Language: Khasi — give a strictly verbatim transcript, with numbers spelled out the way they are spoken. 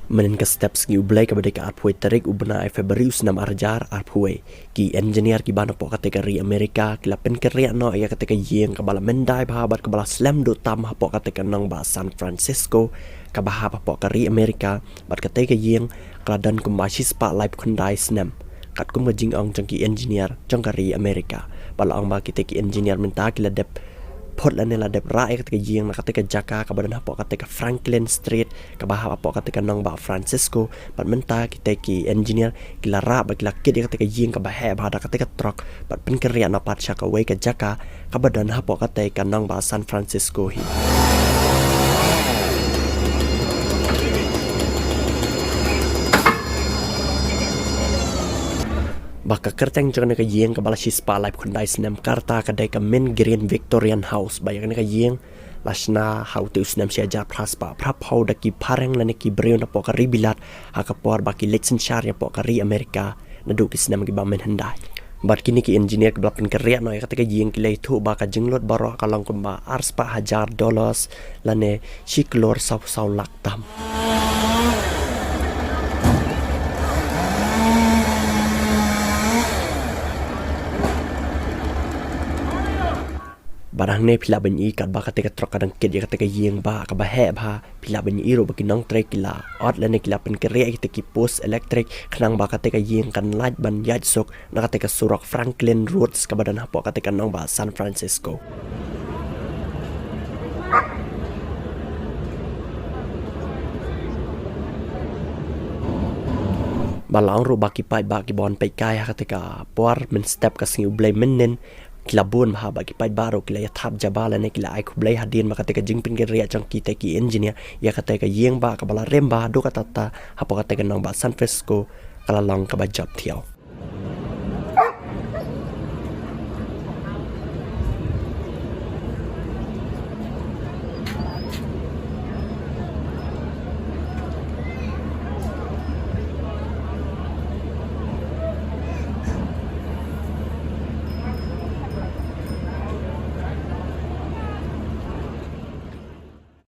Mynnin ka step sngi U Blei kaba dei ka arphew tarik u bnai February u snem ar hajar arphew, ki engineer kiba na hapoh katei ka ri America ki la pynkynriah noh ïa katei ka ïing kaba la myndai bha bad kaba la slem duh tam hapoh katei ka nongbah San Francisco, kaba hap hapoh ka ri America. Bad katei ka ïing ka la don kumba shispah laiphew khyndai snem, katkum ka jingong jong ki engineer jong ka ri America. Bad la ong ba kitei ki engineer mynta ki la dep phut lane la dep rah ïa katei ka ïing na katei ka jaka kaba don hapoh katei ka Franklin Street, kaba hap hapoh katei ka nongbah Francisco. Bad mynta kitei ki engineer ki la rah bad ki la kit ïa katei ka ïing kaba heh bha da katei ka trok bad pynkynriah noh pat sha kawei ka jaka kaba don hapoh katei ka nongbah San Francisco hi. Ba ka kyrteng jong kane ka ïing kaba la shispah laiphew khyndai snem ka rta ka dei ka Mint Green Victorian House. Ba ïa kane ka ïing la shna ha utei u snem shi hajar phra spah phra phew da ki phareng lane ki briew na hapoh ka ri Bilat, ha ka por ba ki leit synshar ïa hapoh ka ri America naduh ki snem kiba mynhyndai. Bad kine ki engineer kiba la pynkynriah noh ïa katei ka ïing ki la ïathuh ba ka jinglut baroh ka long kumba ar spah hajar dollars lane shi klur saw phew saw lak tam. Bad hangne phi lah ban i katba katei ka trok ka dang kit ïa katei ka ïing ba kaba heh bha, phi lah ban i ruh ba ki nongtrei ki la ot lane ki la pynkynriah ïa kitei ki post elektrik khnang ba katei ka ïing kan lait ban ïaid suk na katei ka surok Franklin Roads kaba don hapoh katei ka nongbah San Francisco. Ba la ong ruh ba ki paidbah kiba wan peit kai ha katei ka por mynstep ka sngi U Blei mynnin ki la bun bha bad ki paidbah ruh ki la ïathap jaba lane ki la ai khublei hadien ba katei ka jingpynkynriah jong kitei ki engineer ïa katei ka ïing ba kaba la rim bha haduh katta katta hapoh katei ka nongbah San Francisco ka la long kaba jop thiaw.